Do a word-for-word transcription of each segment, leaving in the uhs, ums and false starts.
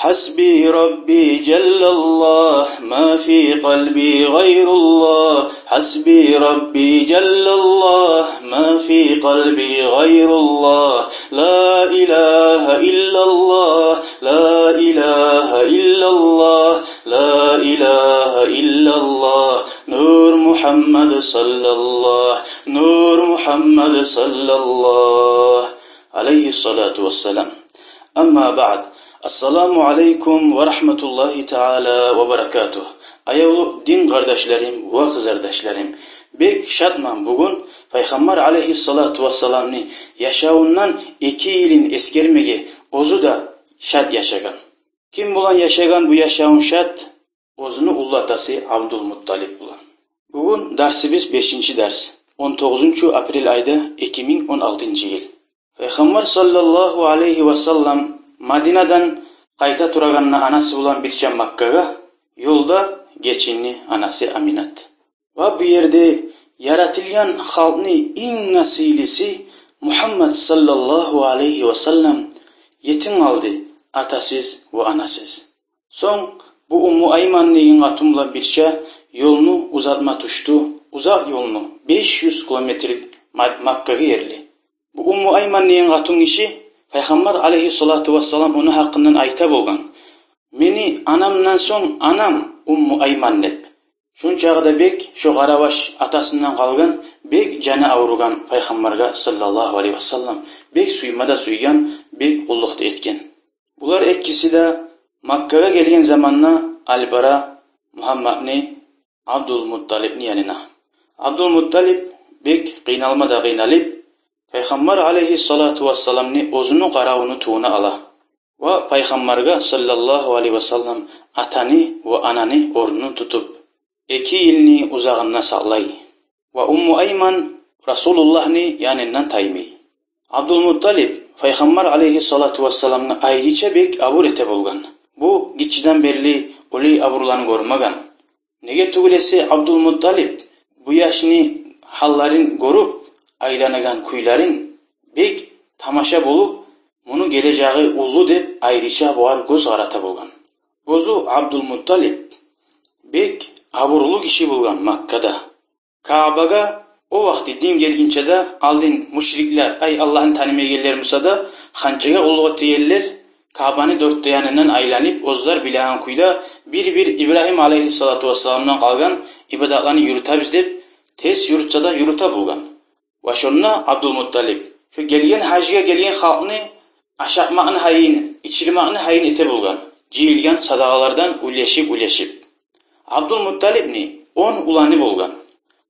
حسبي ربي جل الله، ما في قلبي غير الله. حسبي ربي جل الله، ما في قلبي غير الله. لا إله إلا الله، لا إله إلا الله، لا إله إلا الله. نور محمد صلى الله، نور محمد صلى الله. Алейгьи ссалату вассалам. Амма баъд. Ассаламу алейкум ва рагьматуллагьи таала ва баракатугь. Аявлу дин къардашларым ва къызардашларым. Бек шатман бугюн Пайхаммар алейгьи ссалату вассаламны яшавундан эки йылын эсгермеге, оьзю де шат яшагъан. Ким булан яшагъан бу яшавун шат? Оьзюню уллатасы Абдулмутталип булан. Бугюн дарсыбыз бешинчи дарс. Он тогъузунчу апрель айда, эки минг он алтынчы йыл. Пайхаммар саллаллагьу алейгьи вассаллам Мадинадан къайта турагъанда анасы булан бирче Маккагъа, ёлда гечинди анасы Аминат. Ва бу ерде яратылгъан халкъны инг насийлиси Мугьаммад саллаллагьу алейгьи вассаллам етим къалды, атасыз ва анасыз. Сонг бу Умму Айман деген къатын булан бирче ёлну узатма тюшдю, узакъ ёлну, беш юз километр Ма-, Маккагъа ерли. Бу Умму Айман деген къатын гиши, Пайхаммар алейгьи ссалату вассалам ону гьакъындан айта болгъан: «Мени анамдан сонг анам Умму Айман», – деп. Шончакъы да бек шо къараваш атасындан къалгъан, бек жаны авругъан Пайхаммаргъа саллаллагьу алейгьи вассаллам, бек сюйме де сюйген, бек къуллукъ да этген. Булар экиси де Маккагъа гелген заманда алып бара Мугьаммадны Абдулмутталипни янына. Абдулмутталип бек къыйналма да къыйналып, Пайхаммар алейгьи ссалату вассаламны оьзюню къаравуну тюбюне ала. Ва Пайхаммаргъа саллаллагьу алейгьи вассаллам атаны ва ананы орнун тутуп, эки йылны узагъында сакълай. Ва Умму Айман Расулуллагьны янындан таймай. Абдулмутталип Пайхаммар алейгьи ссалату вассаламгъа айрыча бек абур эте болгъан. Бу гиччиден берли олай абурланы гёрмеген. Неге тюгюл эсе Абдулмутталип бу яшны гьалларын гёрюп, айланагъан кюйлерин, бек тамаша болуп, муну гележеги уллу деп, айрыча бугъар гёз къарата болгъан. Оьзю Абдулмутталип бек абурлу гиши болгъан Маккада. Каабагъа о вакъти дин гелгинче де алдын мушриклер, ай Аллагьны танымайгъанлар буса да, ханчагъа къуллукъ этегенлер, Каабаны дёрт де янындан айланып, оьзлер билеген кюйде бир-бир Ибрагьим алейгьи ссалату вассаламдан къалгъан ибадатланы юрютебиз деп, терс юрютсе де юрюте болгъан. Ва шонда Абдулмутталип шо гелген, гьажгъа гелген халкъны ашатмакъны гьайын, ичирмекни гьайын эте болгъан, жыйылгъан садагъалардан уьлешип-уьлешип. Абдулмутталипни он уланы болгъан.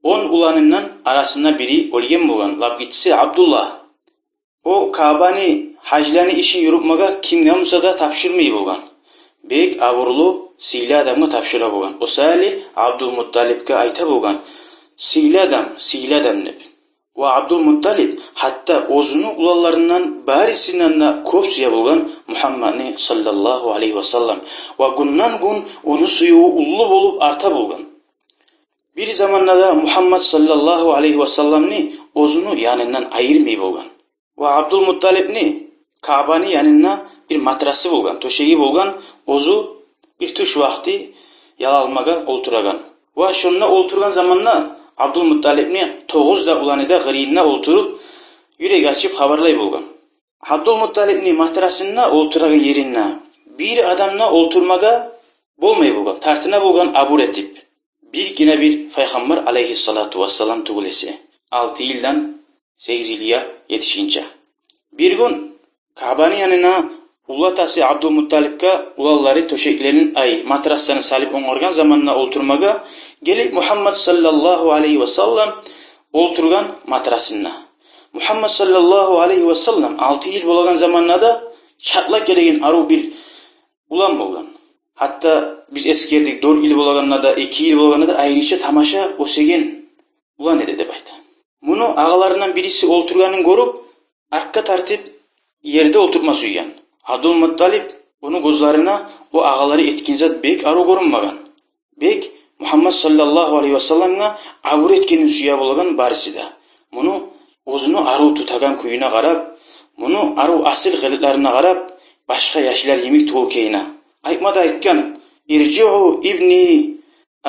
Он уланындан арасында бири оьлген болгъан, лап гиччиси Абдуллагь. О Каабаны, гьажланы ишин юрютмеге кимге буса да тапшурмай болгъан. Бек абурлу, сыйлы адамгъа тапшура болгъан. О саялы Абдулмутталипге айта болгъан: «Сыйлы адам, сыйлы адам», – деп. Ва Абдулмутталип гьатта оьзюню уланларындан барысындан да кёп сюе болгъан Мугьаммадны саллаллагьу алейгьи вассаллам. Ва гюнден-гюн ону сюювю уллу болуп арта болгъан. Бир заманда да Мугьаммад саллаллагьу алейгьи вассалламны оьзюню янындан айырмай болгъан. Ва Абдулмутталипни Каабаны янында бир матрасы болгъан, тёшеги болгъан, оьзю бир тюш вакъти ялалмагъа олтурагъан. Ва шонда олтургъан заманда Абдулмутталипни тогъуз да уланы да къырыйында олтуруп, юрек ачып хабарлай болгъан. Абдулмутталипни матрасында, олтурагъан еринде бир адам да олтурмагъа болмай болгъан, тартына болгъан абур этип. Бир гине бир Пайхаммар алейгьи ссалату вассалам тюгюл эсе, алты йылдан сегиз йылгъа етишгинче. Бир гюн Каабаны янына уллатасы Абдулмутталипге уланлары тёшеклерин, ай, матрасны салып онгаргъан заманда олтурмагъа гелип Мугьаммад саллаллагьу алейгьи вассаллам олтургъан матрасында. Мугьаммад саллаллагьу алейгьи вассаллам алты йыл болагъан заманда да чатлап гелеген арив бир улан болгъан. Гьатта биз эсгердик, дёрт йыл болагъанда да, эки йыл болагъанда да айрыча тамаша оьсеген улан эди деп айта. Муну агъаларындан бириси олтургъанын гёрюп, артгъа тартып, ерде олтуртма сюйген. Абдулмутталип, ону гёзлерине о агъалары этген зат бек арив гёрюнмеген. Бек Мугьаммад саллаллагьу алейгьи вассалламгъа абур этгенин сюе болгъан барысы да. Муну оьзюню арив тутагъан кююне къарап, муну арив асил къылыкъларына къарап, башгъа яшлар йимик тюгюл экенине, Айтма да айтгъан: «Иржиъу ибни,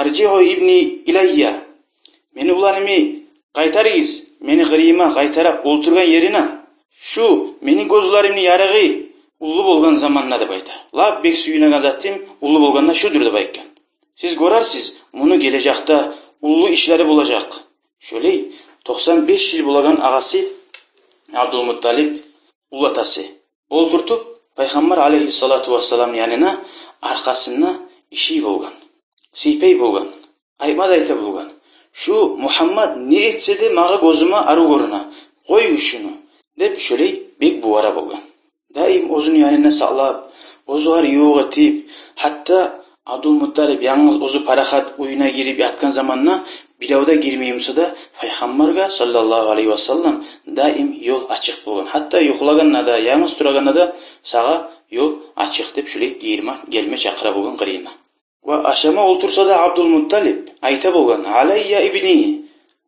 аржиъу ибни илайя». «Мени уланымны къайтарыгъыз мени къырыйыма, къайтарып олтургъан ерине. Шу мени гёзлеримни ярыгъы уллу болгъан заманда», — деп айта. «Лап бек сююнеген затым уллу болгъанда шудур», — деп айтгъан. Сиз гёрерсиз, муну гележекде уллу ишлери болажакъ. Шолай токъсан беш йыл болагъан агъасы Абдулмутталип, уллу атасы, олтуртуп, Пайхаммар алейгьиссалату вассаламны янына аркъасына ишей болгъан, сыйпай болгъан, айтма да айта болгъан: «Шу Мугьаммат не этсе де, магъа, гёзюме арив гёрюне, къоюгъуз шуну», — деп, шолай бек бувара болгъан. Даим оьзюню янына сакълап, оьзюгер ювукъ этип, гьатта Абдулмутталип янгыз оьзю парахат уьюне гирип ятгъан заманда, бирев де гирмей буса да, Пайхаммаргъа саллаллагьу алайгьи васаллам даим ёл ачыкъ болгъан. Гьатта юхлагъанда да, янгыз турагъанда да: «Сагъа ёл ачыкъ», — деп, шолай гирме, гелме чакъыра болгъан къырыйына. Ва ашама олтурса да Абдулмутталип, айта болгъан: «Алайя ибни,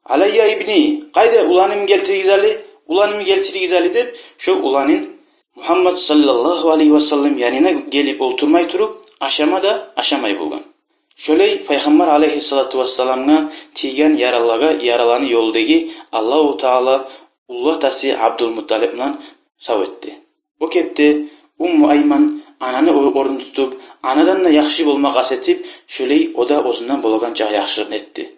алайя ибни, къайда уланымны, гелтиригиз гьали, уланымны гелтиригиз гьали», — деп, шо уланын Мугьаммат саллаллагьу алайгьи васаллам янына гелип олтурмай туруп, ашама да ашамай болгъан. Шолай Пайхаммар алейгьиссалату вассаламгъа тийген яралагъа, яраланы ёлдагъы Аллагьу Таала уллу атасы Абдулмутталипни сав этди. О кепде Умму Айман ананы о-, орнун тутуп, анадан да яхшы болма къаст этип, шолай о да оьзюнден болагъанча яхшылыкъны этди.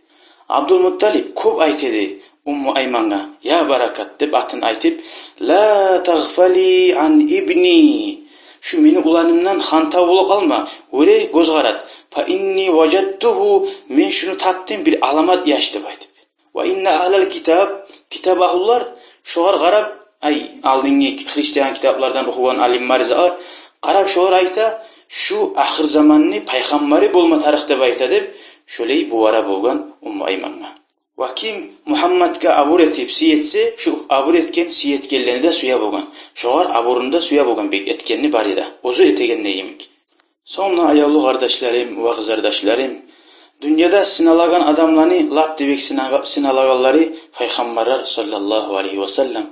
Абдулмутталип кёп айта эди Умму Аймангъа, «Я баракат» деп атын айтып: «Ла тагъфали ан ибни, шу мени уланымдан хантав болуп къалма, оьре гёз къарат. Фа инни важадтугьу, мен шуну тапдым, бир аламат яш», — деп айтып. «Ва инна агьлал китаб, китап агьлулар шогъар къарап, ай, алдынгъы христиан китаплардан охугъан алимлер, затлар къарап, шогъар айта: шу ахыр заманны пайхаммары болма тарыкъ деп айта», — деп, шолай бувара болгъан Умму Аймангъа. Ва ким Мугьамматгъа абур этип сый этсе, шу абур этген, сый этгенлени де сюе болгъан, шогъар абурну да сюе болгъан бек этгенни бары да, оьзю этегенде йимик. Сонг да, аявлу къардашларым ва къызардашларым, дюньяда сыналагъан адамланы лап да бек сынагъа-, сыналагъанлары пайхаммарлар саллаллагьу алайгьи васаллам.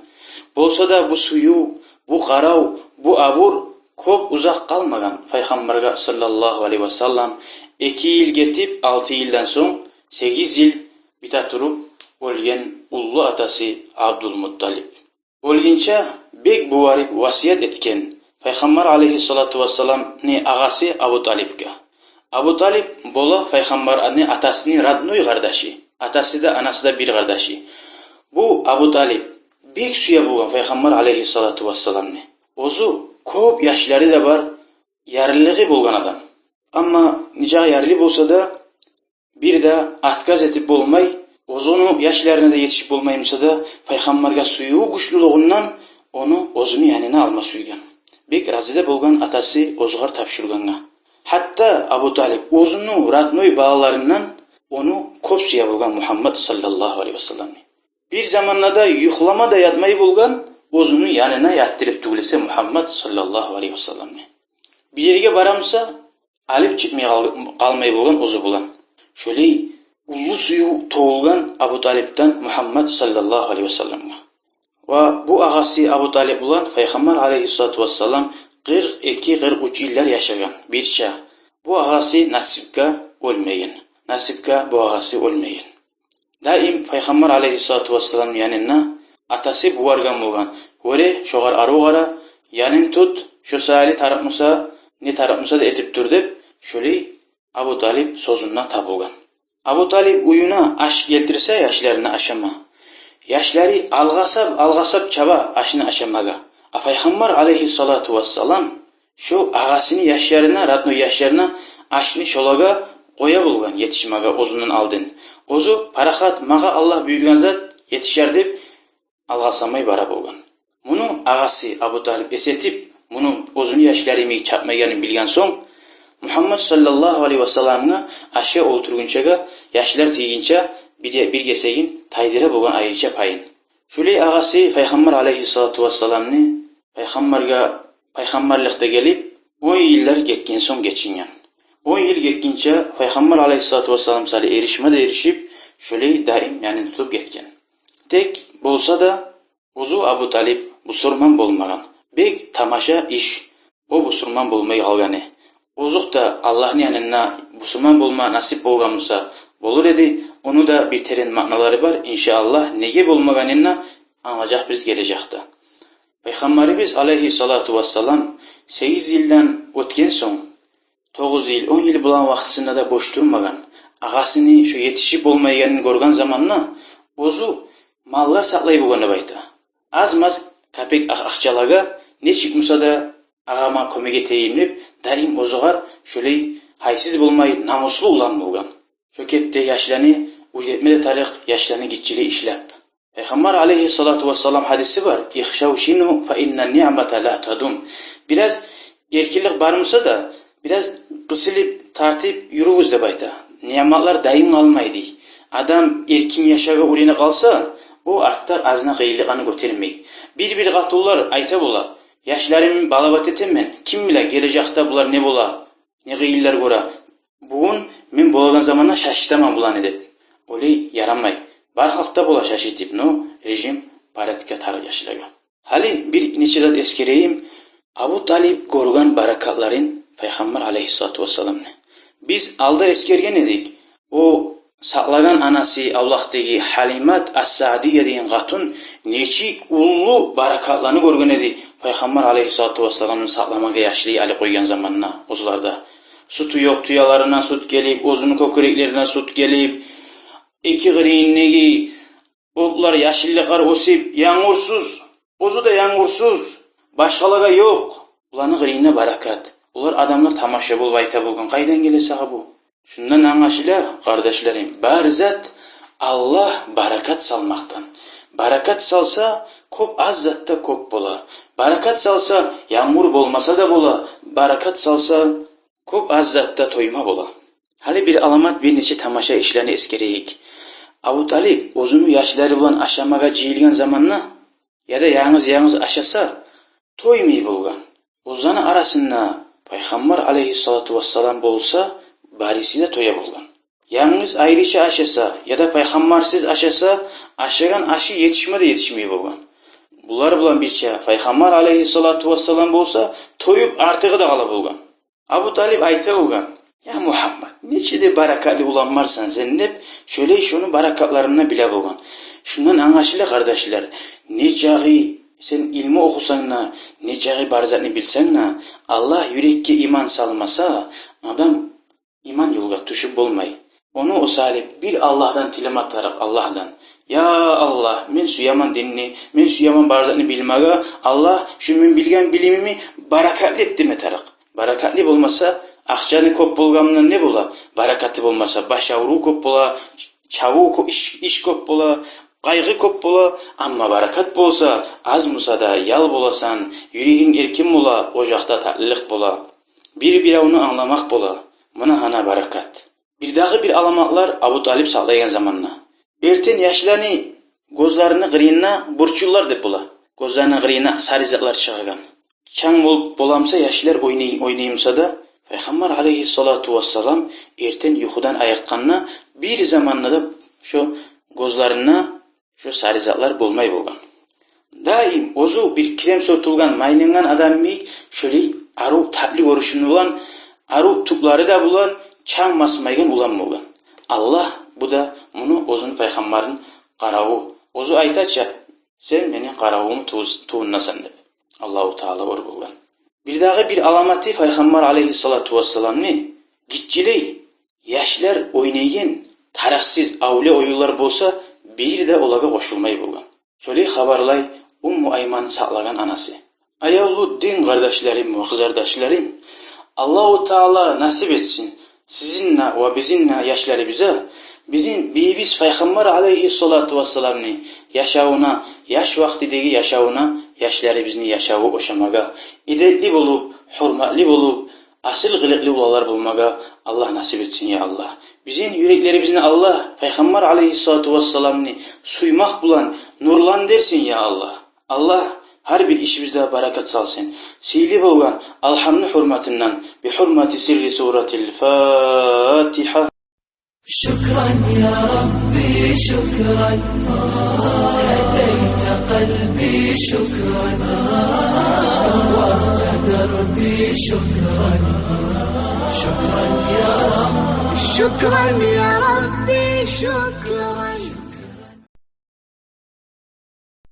Болса да, бу сююв, бу къарав, бу абур кёп узакъ къалмагъан Пайхаммаргъа саллаллагьу алайгьи васаллам. Эки йыл гетип, алты йылдан сонг, сегиз йыл бите туруп, оьлген уллу атасы Абдулмутталип. Оьлгинче бек буварып васият этген Пайхаммар алайгьиссалату вассаламны агъасы Абу Талипге. Абу Талип бола Пайхаммарны атасыны родной къардашы. Атасы да, анасы да бир къардашы. Бу Абу Талип бек сюе болгъан Пайхаммар алайгьиссалату вассаламны. Оьзю кёп яшлары да бар, ярлылыгъы болгъан адам. Амма нечакъы ярлы болса да, бир де отказ этип болмай, оьзюню яшларына да етишип болмай буса да, Пайхаммаргъа сюювю гючлюлюгюнден ону оьзюню янына алма сюйген. Бек рази де болгъан атасы оьзюгер тапшургъангъа. Гьатта Абу Талип оьзюню родной балаларындан ону кёп сюе болгъан Мугьаммат саллаллагьу алайгьи васалламны. Бир заманда да юхлама да ятмай болгъан, оьзюню янына ятдырып тюгюл эсе Мугьаммат саллаллагьу алайгьи васалламны. Бир ерге бара буса, алып чыкъмай къал-, къалмай болгъан оьзю булан. Шолай уллу сююв тувулгъан Абу Талипден Мугьаммат саллаллагьу алайгьи васалламгъа. Ва бу агъасы Абу Талип булан Пайхаммар алайгьиссалату вассалам къыркъ эки, къыркъ уьч йыллар яшагъан бирче. Бу агъасы насипге оьлмеген. Насипге бу агъасы оьлмеген. Даим Пайхаммар алайгьиссалату вассаламны янына атасы бугъаргъан болгъан: «Оьре, шогъар арив къара, янын тут, шо саялы тарыкъ буса, не тарыкъ буса да этип тур», — деп, шолай Абу Талип сёзюнде табулгъан. Абу Талип уьюне аш гелтирсе яшларына ашама, яшлары алгъасап-алгъасап чаба ашны ашамагъа. А Пайхаммар алайгьиссалату вассалам шо агъасыны яшларына, родной яшларына ашны шолагъа къоя болгъан етишмеге оьзюнден алдын. Оьзю парахат, магъа Аллагь буюргъан зат етишер деп, алгъасамай бара болгъан. Муну агъасы Абу Талип эс этип, муну оьзюню яшлары йимик чапмайгъанын билген сонг, Мугьаммат саллаллагьу алайгьи васалламгъа ашгъа олтургъунчагъа, яшлар тийгинче бир, бир гесегин тайдыра болгъан, айрыча пайын. Шолай агъасы Пайхаммар алайгьиссалату вассаламны Пайхаммаргъа, пайхаммарлыкъда гелип, он йыллар гетген сонг гечинген. Он йыл гетгинче Пайхаммар алайгьиссалату вассалам саялы эришме де эришип, шолай даим янын тутуп гетген. Тек болса да, оьзю Абу Талип бусурман болмагъан. Бек тамаша иш о бусурман болмай къалгъаны. озокъда, Аллагьны янында бусурман болма насип болгъан буса, болур эди. Ону да бир терен маъналары бар, иншааллагь, неге болмагъанын да англажакъбыз гележекде. Пайхаммарыбыз алайгьиссалату вассалам сегиз йылдан оьтген сонг, тогъуз йыл, он йыл булан вакътисинде де бош турмагъан. Агъасыны шо етишип болмайгъанын гёрген заманда, оьзю маллар сакълай болгъан деп айта. Аз-маз капек акъ-, акъчалагъа, нечик буса да агъама кёмек этейим деп, даим оьзюгер шолай гьайсыз болмай, намуслу улан болгъан. Шо кепде яшланы уьйретме де тарыкъ, яшланы гиччилей ишлеп. Пайхаммар алайгьиссалату вассалам гьадиси бар: «Ихшавшину фа инна ниъмата ла тадум». Бираз эркинлик бар буса да, бираз къысылып, тартып юрюгюз деп айта. Ниъматлар даим къалмай дей. Адам эркин яшавгъа уьйренип къалса, о артда азына къыйынлыкъланы гётермей. Бир-бир къатынлар айта бола: «Яшларым балагьбат этемен, ким биле, гележекде булар не бола, не къыйынлар гёре. Бугюн мен болагъан заманда шашытаман буланы», — деп. Олай ярамай. Бар халкъда бола шашытып, но режим, порядок тарыкъ яшлагъа. Гьали бир нече зат эсгерейим Абу Талип гёрген баракатларын Пайхаммар алайгьиссалату вассаламны. Биз алда эсгерген эдик, о сакълагъан анасы, авлакъдагъы Гьалимат ас-Саъдия деген къатын нечик уллу баракатланы гёрген эди Пайхаммар алайгьиссалату вассаламны сакъламагъа яшлай алып къойгъан заманда оьзлерде. Сютю ёкъ тюелеринден сют гелип, оьзюню кёкюреклеринден сют гелип, эки къырыйындагъы отлар, яшыллыкълар оьсюп, янгурсуз, оьзю де янгурсуз, башгъалагъа ёкъ. Буланы къырыйында баракат. Олар, адамлар тамаша болуп айта болгъан: «Къайдан геле сагъа бу?» Шундан англашыла, къардашларым, бар зат Аллагь баракат салмакъдан. Баракат салса, кёп аз зат да кёп бола. Баракат салса, янгур болмаса да бола. Баракат салса, кёп аз зат да тойма бола. Гьали бир аламат, бир нече тамаша ишлени эсгерейик. Абу Талип оьзюню яшлары булан ашамагъа жыйылгъан заманда, яда янгыз-янгыз ашаса, тоймай болгъан. Оьзлени арасында Пайхаммар алайгьиссалату вассалам болса, бариси де тоя болгъан. Янгыз айрыча ашаса, яда Пайхаммарсыз ашаса, ашагъан ашы етишме де етишмей болгъан. Булар булан бирче Пайхаммар алайгьиссалату вассалам болса, тоюп, артыгъы да къала болгъан. Абу Талип айта болгъан: «Я Мугьаммад, нече де баракатлы улан барсан сен», — деп, шолай шону баракатларын да биле болгъан. Шундан англашыла, къардашлар, нечакъы сен илму охусанг да, нечакъы бар затны билсенг де, Аллагь юрекге иман салмаса, адам иман ёлгъа тюшюп болмай. Ону о салып, бир Аллагьдан тилеме тарыкъ, Аллагьдан: «Я Аллагь, мен сюемен динни, мен сюемен бар затны билмеге, Аллагь, шу мен билген билимими баракатлы эт», — деме тарыкъ. Баракатлы болмаса, акъчаны кёп болгъандан не бола? Баракаты болмаса, баш аврув кёп бола, чабув кё-, иш, иш кёп бола, къайгъы кёп бола. Амма баракат болса, аз буса да ял боласан, юрегинг эркин бола, ожакъда татлылыкъ бола, бир-биревню англамакъ бола. Муна гьана баракат. Бирдагъы бир аламатлар Абу Талип сакълайгъан заманда. Эртен яшланы гёзлерини къырыйына бурчунлар деп бола. Гёзлерини къырыйына сари затлар чыгъагъан. Чанг болуп боламса, яшлар ойнай, ойнаймса да, Пайхаммар алайгьиссалату вассалам эртен юхудан айыкъгъанда, бир заманда да шо гёзлеринде шо сари затлар болмай болгъан. Даим оьзю бир кирем сёртюлген, майлангъан адам йимик, шолай арив татли гёрюнюшю булан, арив тюклери де булан, чанг басмайгъан улан болгъан. Аллагь бу да, муну оьзюню пайхаммарыны къараву. Оьзю айта чы: «Сен мени къаравумну ту-, тувундасан», — деп. Аллагьу Таала оьр болгъан. Бирдагъы бир аламаты Пайхаммар алайгьиссалату вассаламны: гиччилей яшлар ойнайгъан тарыкъсыз авлия оюнлар болса, бири де олагъа къошулмай болгъан. Шолай хабарлай Умму Айман сакълагъан анасы. Аявлу дин къардашларым ва къызардашларым, Аллагьу Таала насип этсин сизин де ва бизин де яшларыбызгъа бизин бийибиз Пайхаммар алайгьиссалату вассаламны яшавуна, яш вакътидеги яшавуна яшларыбызны яшаву ошамагъа, эдепли болуп, гьюрметли болуп, асил къылыкълы уланлар болмагъа Аллагь насип этсин, я Аллагь. Бизин юреклерибизни Аллагь Пайхаммар алайгьиссалату вассаламны сюймек булан нурландырсын, я Аллагь. Аллагь гьар бир ишибизде баракат салсын. Сыйлы болгъан Алгьамны гьюрметинден, би гьюрмети сирри суратил Фатигьа. شكرا يا ربي، شكرا. هديت قلبي، شكرا. نورت دربي، شكرا. شكرا يا ربي، شكرا.